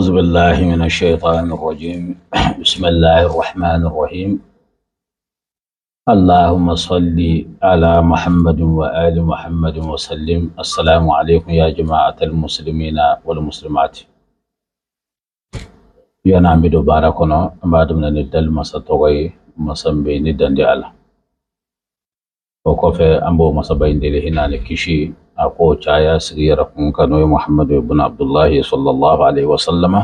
أعوذ بالله من الشيطان الرجيم. بسم الله الرحمن الرحيم. اللهم صل على محمد وآل محمد وسلم. السلام عليكم يا جماعة المسلمين والمسلمات. Yana an bɛ don baara kɔnɔ, an b'a daminɛ ni dali masa tɔgɔ ye, masa min bɛ yen ni dan tɛ a la. O kɔfɛ, an b'o masaba in deli hinɛ ni kisi a k'o caya sigi yɛrɛ kun kan, n'o ye Muhammadu ibn Abdullahi sallallahu alaihi wa sallama,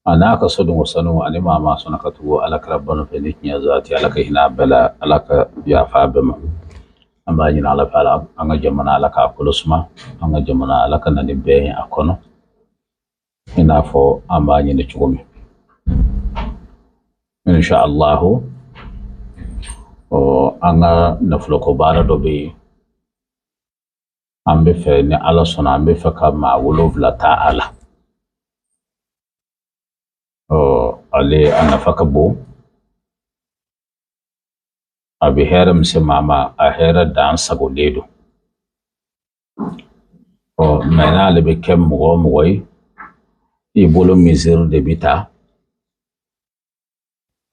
a n'a ka sodenw sanu ani maa maa sɔnna ka tugu Ala kira bano fɛ ni tiɲɛ zaati. Ala ka hinɛ a bɛɛ la, Ala ka yafa a bɛɛ ma. An b'a ɲini Ala fɛ, Ala an ka jamana, Ala k'a kolo suma, an ka jamana, Ala ka na ni bɛn ye a kɔnɔ, i n'a fɔ an b'a ɲini cogo min, insha Allahu. Ɔ, an ka nafoloko baara dɔ bɛ yen, an bɛ fɛ, ni Ala sɔnna, an bɛ fɛ ka maa 7 ta a la. Ɔ, ale a nafa ka bon, a bɛ hɛrɛ min se maa ma, a hɛrɛ dan sagolen don. Ɔ, mɛ n'ale bɛ kɛ mɔgɔ o mɔgɔ ye, i bolo misiri de bɛ ta.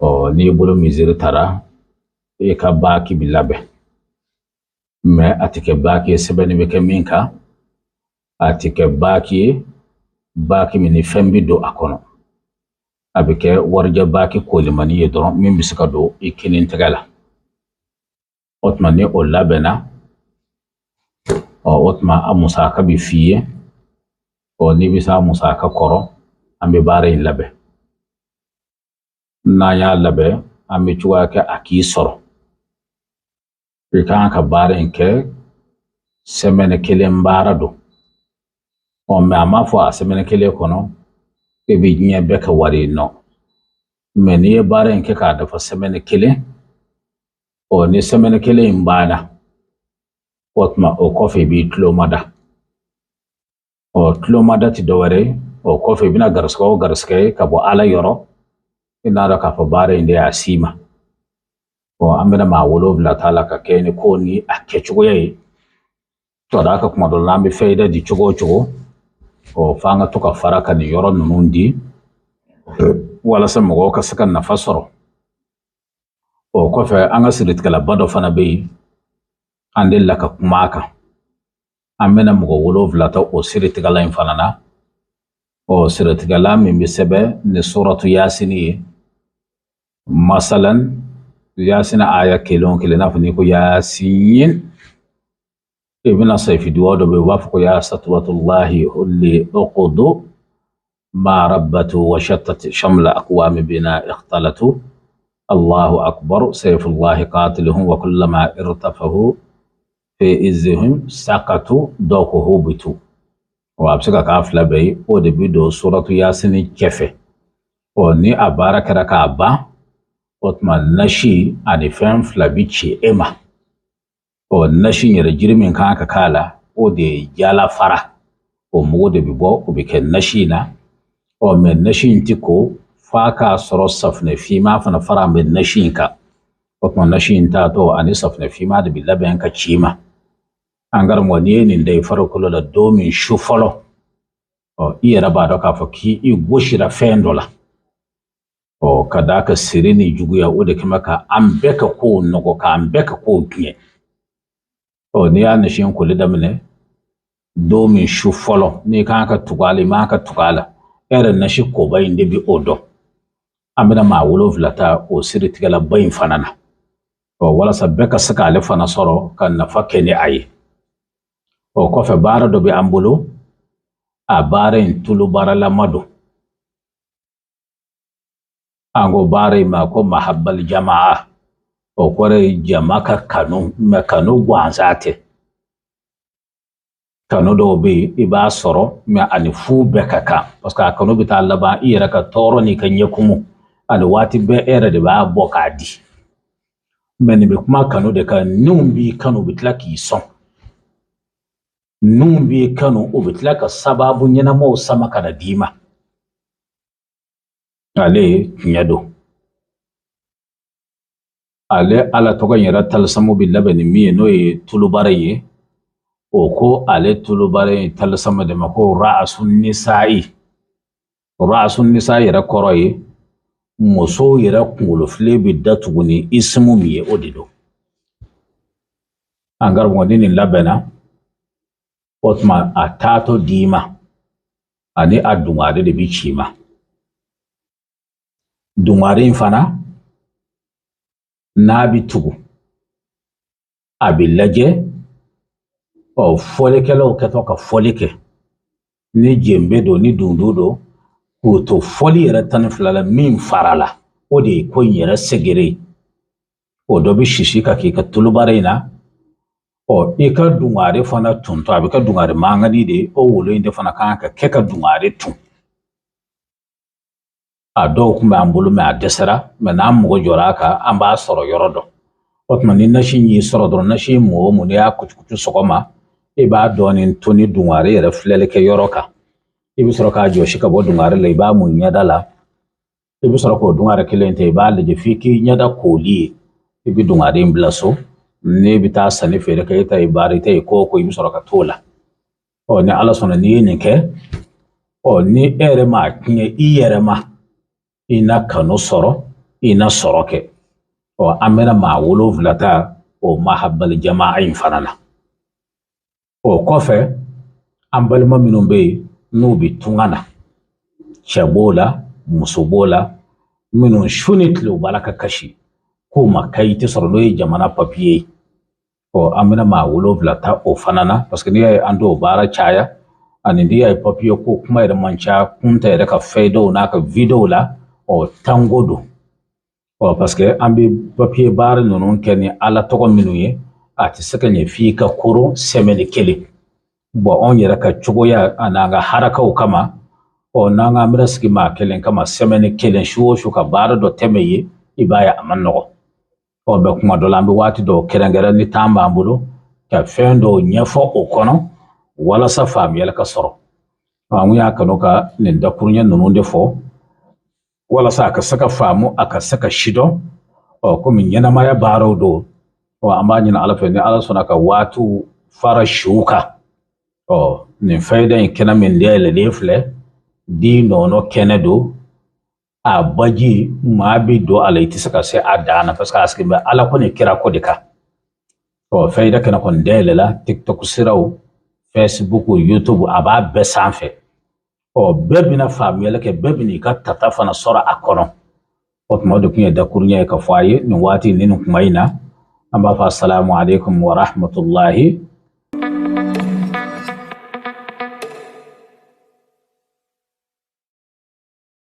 Ɔ, n'i bolo misiri tara, i ka baaki bɛ labɛn, mɛ a tɛ kɛ baaki ye sɛbɛnni bɛ kɛ min kan, a tɛ kɛ baaki ye baaki min ni fɛn bɛ don a kɔnɔ. A bɛ kɛ warijɛ baaki kolimani ye dɔrɔn, min bɛ se ka don i kinin tɛgɛ la. O tuma ni o labɛnna, ɔ, o tuma a musaka bɛ f'i ye. Ɔ, n'i bɛ se a musaka kɔrɔ, an bɛ baara in labɛn. N'an y'a labɛn, an bɛ cogoya kɛ a k'i sɔrɔ. I kan ka baara in kɛ, sɛmɛnɛ kelen baara don. Ɔ, mɛ a m'a fɔ a sɛmɛnɛ kelen kɔnɔ e bɛ diɲɛ bɛɛ kɛ wari ye nɔ. Mɛ n'i ye baara in kɛ k'a dafa sɛmɛnɛ kelen, ɔ, ni sɛmɛnɛ kelen in banna, o tuma o kɔfɛ i b'i tulo mada. Ɔ, tulomada tɛ dɔwɛrɛ ye, o kɔfɛ i bɛna garisɛgɛ o garisɛgɛ ye ka bɔ Ala yɔrɔ, i n'a dɔn k'a fɔ baara in de y'a s'i ma. Ɔ, an bɛna maa 7 ta la ka kɛ ni ko ni a kɛcogoya ye. Ka d'a kan kuma dɔ la, an bɛ fɛyida di cogo o cogo, ɔ, f'an ka to ka fara ka nin yɔrɔ ninnu di walasa mɔgɔw ka se ka nafa sɔrɔ. O kɔfɛ, an ka siritigɛlaba dɔ fana bɛ yen, an delila ka kuma a kan. An bɛna mɔgɔ 7 ta o siritigɛla in fana na. Ɔ, siritigɛla min bɛ sɛbɛn ni suratu Yasini ye, masalan Yasini aya kelen o kelen, n'a fɔ n'i ko Yasin, i bɛna sayifiduwa dɔ bɛ yen, u b'a fɔ ko ya satuwatullahi hulli uqudu ma rabbatu wa shattat shamla aqwami bina ikhtalatu allahu akbar sayfullahi qatiluhum wa kullama irtafahu fi izzihim sakatu, dɔw ko hubitu. Wa a bɛ se ka k'a fila bɛɛ ye. O de bɛ don suratu Yasini cɛfɛ. Ɔ, ni a baara kɛra k'a ban, o tuma nasi ani fɛn fila bi ci e ma. Ɔ, nasi in yɛrɛ, jiri min kan ka k'a la, o de ye jala fara, o mugu de bɛ bɔ, o bɛ kɛ nasi in na. Ɔ, mɛ nasi in ti ko f'a k'a sɔrɔ safunɛ finman fana fara bɛ nasi in kan. O tuma nasi in taatɔ ani safunɛ finman de bɛ labɛn ka ci i ma. An karamɔgɔ, n'i ye nin da i farikolo la don min su fɔlɔ, ɔ, i yɛrɛ b'a dɔn k'a fɔ k'i gosira fɛn dɔ la. Ɔ, ka d'a kan siri ni juguya, o de kɛmɛ ka an bɛɛ ka kow nɔgɔ, k'an bɛɛ ka kow tiɲɛ. Ɔ, n'i y'a nasi in koli daminɛ don min su fɔlɔ, n'i kan ka tugu a la, i man ka tugu a la, e yɛrɛ nasi koba in de bi o dɔn. An bɛna maa 7 ta o siritigɛlaba in fana na, ɔ, walasa bɛɛ ka se k'ale fana sɔrɔ ka nafa kɛ ni a ye. O kɔfɛ, baara dɔ bɛ an bolo, a baara in tulu baaralama don. An ko baara in ma ko mahabbal jamaa, o kɔrɔ ye jama ka kanu, mɛ kanu gansan tɛ. Kanu dɔw bɛ yen, i b'a sɔrɔ, mɛ ani fu bɛɛ ka kan, parce que a kanu bɛ taa laban i yɛrɛ ka tɔɔrɔ n'i ka ɲɛkumu, ani waati bɛɛ e yɛrɛ de b'a bɔ k'a di. Mɛ nin bɛ kuma kanu de kan. Ninw b'i kanu, u bɛ tila k'i sɔn. Ninw b'i kanu, u bɛ tila ka sababu ɲɛnamaw sama ka na d'i ma. Ale tiɲɛ don, ale Ala tɔgɔ in yɛrɛ talisamu bɛ labɛn ni min ye, n'o ye tulubara ye. O ko ale tulubara in talisamu de ma ko ra'asun nisa'i. Rasun nisa yɛrɛ kɔrɔ ye musow yɛrɛ kunkolofilen bɛ datugu ni isimu min ye, o de don. An karamɔgɔ, ni nin labɛnna, o tuma a taatɔ d'i ma ani a dungare de bɛ ci i ma. Dungare in fana n'a bɛ tugu, a bɛ lajɛ. Ɔ, fɔlikɛlaw kɛtɔ ka fɔli kɛ, ni jenbe don, ni dundu don, k'o to fɔli yɛrɛ 12 la, min farala, o de ye ko in yɛrɛ segere ye. O dɔ bɛ sisi ka k'i ka tulubara in na. Ɔ, i ka dungare fana tuntɔ, a bɛ kɛ dungare mangani de ye. O wolo in de fana kan ka kɛ ka dungare tun. A dɔw tun b'an bolo, mɛ a dɛsɛra. Mɛ n'an mago jɔra a kan, an b'a sɔrɔ yɔrɔ dɔn. O tuma ni nasi y'i sɔrɔ dɔrɔn, nasi mɔ o mɔ, n'i y'a kucukucu sɔgɔma, i b'a dɔɔnin to ni dungare yɛrɛ filɛli kɛ yɔrɔ kan. I bɛ sɔrɔ k'a jɔsi ka bɔ dungare la, i b'a mun ɲɛda la. I bɛ sɔrɔ k'o dungare kelen ta, i b'a lajɛ f'i k'i ɲɛda koli ye. I bɛ dungare in bila so. N'e bɛ taa sanni feere kɛ, e ta ye baara, i ta ye ko o ko, i bɛ sɔrɔ ka t'o la. Ɔ, ni Ala sɔnna, n'i ye nin kɛ, ɔ, ni e yɛrɛ m'a tiɲɛ i yɛrɛ ma, i na kanu sɔrɔ, i na sɔrɔ kɛ. Ɔ, an bɛna maa 7 ta o mahabali jamaa in fana na. O kɔfɛ, an balima minnu bɛ yen n'u bɛ tunga na, cɛ b'o la, muso b'o la, minnu su ni tile u b'a la ka kasi k'u ma kayiti sɔrɔ, n'o ye jamana papiye ye. Ɔ, an bɛna maa 7 ta o fana na, parce que n'i y'a ye an t'o baara caya, ani n'i y'a ye papiye ko kuma yɛrɛ man ca Kunta yɛrɛ ka fɛyidaw n'a ka videow la, ɔ, tango don. Ɔ, parce que an bɛ papiye baara ninnu kɛ ni Ala tɔgɔ minnu ye, a tɛ se ka ɲɛ f'i ka koron sɛmɛni kelen. Bɔn, anw yɛrɛ ka cogoya an'an ka harakaw kama, ɔ, n'an k'an bɛna sigi maa kelen kama sɛmɛni kelen, su o su ka baara dɔ tɛmɛ ye, i b'a ye a man nɔgɔ. Ɔ, mɛ kuma dɔ la, an bɛ waati dɔw kɛrɛnkɛrɛn ni temps b'an bolo ka fɛn dɔw ɲɛfɔ o kɔnɔ walasa faamuyali ka sɔrɔ. An y'a kanu ka nin dakuruɲɛ ninnu de fɔ walasa a ka se ka faamu, a ka se ka sidɔn. Ɔ, komi ɲɛnamaya baaraw don, ɔ, an b'a ɲini Ala fɛ, ni Ala sɔnna ka waatiw fara siw kan. Ɔ, nin fayida in kɛnɛ min dayɛlɛlen filɛ, di nɔnɔ kɛnɛ don, a baji maa bɛ don a la, i tɛ se ka se a dan na, parce que a sigilen bɛ Ala ko ni kira ko de kan. Ɔ, fayida kɛnɛ kɔni dayɛlɛla TikTok siraw, Facebook, YouTube, a b'a bɛɛ sanfɛ. Ɔ, bɛɛ bɛna faamuyali kɛ, bɛɛ bɛna i ka tata fana sɔrɔ a kɔnɔ. O tuma, o de tun ye dakuruɲɛ ye ka fɔ a ye nin waati ni nin kuma in na. An b'a fɔ asalamu aleykum wa rahmatulahi.